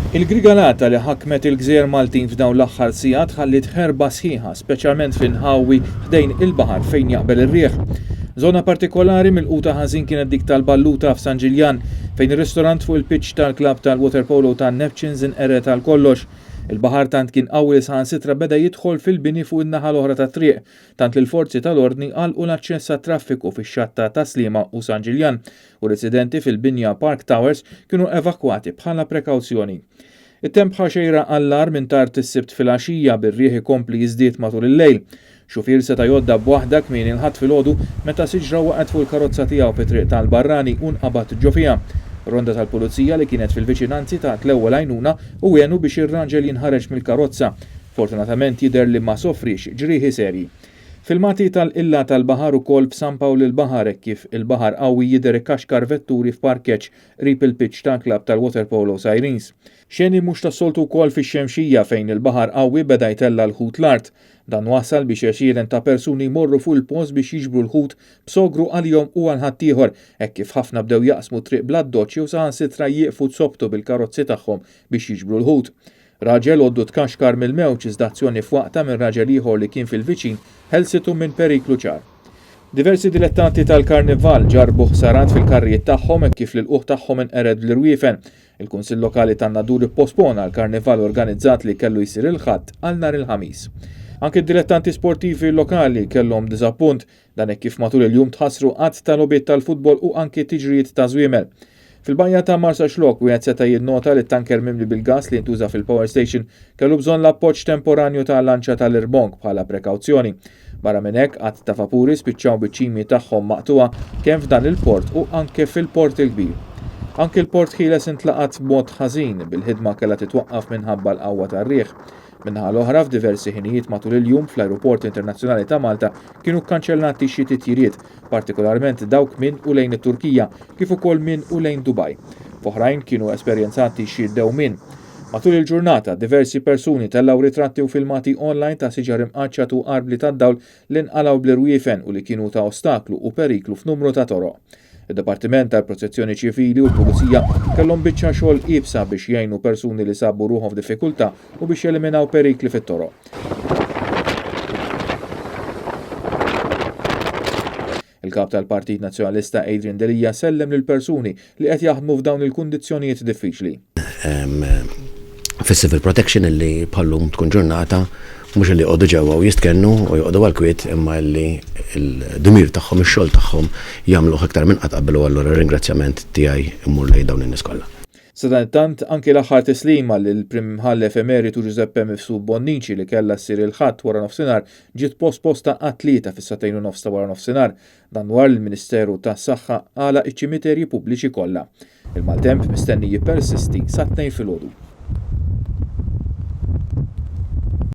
Il-grigalata li ħakmet il-gżejjer Maltin f'dawn l-aħħar sigħat ħalliet ħerba sħiħa, speċjalment fl-inħawi ħdejn il-baħar fejn jaqbel ir-riħ. Żona partikolari milquta ħażin kienet dik tal-Balluta f'San Ġiljan, fejn ir-ristorant fuq il-pitch tal-klabb tal-waterpolo ta' Neptunes inqered għal kollox. Il-baħar tant kien qawwi li saħansitra beda jidħol fil-bini fuq in-naħa l-oħra tat-triq, tant li l-forzi tal-ordni għalqu l-aċċess għat-traffiku fix-xatt ta' Tas-Sliema u San Ġiljan u residenti fil-binja Park Towers kienu evakwati bħala prekawzjoni. It-temp ħa xejra għall-agħar minn tard is-Sibt filgħaxija bir-riħ ikompli jiżdied matul il-lejl. Xufier seta' jgħoddha b'waħda kmieni l-Ħadd filgħodu meta siġra waqgħet fuq il-karozza tiegħu fi Triq tal-Barrani u nqabad ġo fiha. Ronda tal-Pulizija li kienet fil-viċinanzi tat l-ewwel għajnuna u għenu biex ir-raġel jinħareġ mill-karozza. Fortunatament jidher li ma sofriex ġrieħi serji. Filmati tal-qilla tal-baħar ukoll f'San Pawl il-Baħar hekk kif il-baħar qawwi jidher ikaxkar vetturi f'parkeġġ qrib il-pitch tal-klabb tal-waterpolo Sirens. Xeni mhux tas-soltu wkoll fix-Xemxija fejn il-baħar qawwi beda jtella' l-ħut l-art. Dan wassal biex għexieren ta' persuni jmorru fuq il-post biex jiġbru l-ħut b'sogru għalihom u għal ħaddieħor hekk kif ħafna bdew jaqsmu t-triq bl-addoċċ jew saħansitra jieqfu zoptu bil-karozzi tagħhom biex jiġbru l-ħut. Raġel għoddu tkaxkar mill-mewġ iżda azzjoni f'waqtha minn raġel ieħor li kien fil-viċin ħelsitu minn periklu ċar. Diversi dilettanti tal-Karnival ġarrbu ħsarat fil-karrijiet tagħhom hekk kif l-ilqugħ tagħhom inqered bl-irwiefen. Il-Kunsill Lokali tan-Nadur ippospona l-Karnival organizzat li kellu jsir il-Ħadd għal nhar il-Ħamis. Anki d-dilettanti sportivi lokali kellhom diżappunt Dan hekk kif matul il-jum tħassru għadd ta' logħbiet tal-futbol u anki tiġrijiet ta' żwiemel. Fil-bajja ta' Marsaxlokk wieħed seta' jinnota li t-tanker mimli bil-gass li jintuża fil-power station kellu bżonn l-appoġġ temporanju ta' lanċa tal-irbonk bħala prekawzjoni. Barra minn hekk, għadd ta' vapuri spiċċaw biċ-ċimi tagħhom maqtugħa kemm f'dan il-port u anke fil-Port il-Kbir. Anki l-Port Ħieles intlaqat b'mod ħażin, bil-ħidma kellha titwaqqaf minħabba l-qawwa tar-riħ. Min-naħa l-oħra, f'diversi ħinijiet matul il-jum fl-Ajruport Internazzjonali ta' Malta kienu kkanċellati xi titjiriet, partikolarment dawk minn u lejn it-Turkija, kif ukoll minn u lejn Dubai. F'oħrajn kienu esperjenzati xi dewmien. Matul il-ġurnata, diversi persuni tellgħu ritratti u filmati online ta' siġar imqaċċat u arbli tad-dawl li nqalgħu bl-irwiefen u li kienu ta' ostaklu u periklu f'numru ta' toroq. Id-Dipartiment tal-Protezzjoni Ċivili u l-Pulizija kellhom biċċa xogħol iebsa biex jgħinu persuni li sabu ruħhom f'diffikultà u biex jeliminaw perikli fit-toroq. Il-Kap tal-Partit Nazzjonalista Adrian Delia sellem lill-persuni li qed jaħdmu f'dawn il-kundizzjonijiet diffiċli. Fis-civil protection illi bħallum tkun ġurnata mhux illi joqogħdu ġewwa u jistkennu u joqogħdu għall-kwiet imma illi l-dmir tagħhom, ix-xogħol tagħhom jagħmluh iktar minn qatt qabel u allura r-ringrazzjament tiegħi jmur lejn dawn in-nies kollha. Sadanittant, anki l-aħħar tislima lill-Prim Imħallef Emeritu Giuseppe Mifsud Bonnici li kellha ssir il-Ħadd waranofsinhar ġiet posposta għat-Tlieta fis-sagħtejn u nofs ta' waranofsinhar. Dan wara li l-Ministeru tas-Saħħa għalaq iċ-ċimiterji pubbliċi kollha. Il-maltemp mistenni jippersisti sat-Tnejn filgħodu.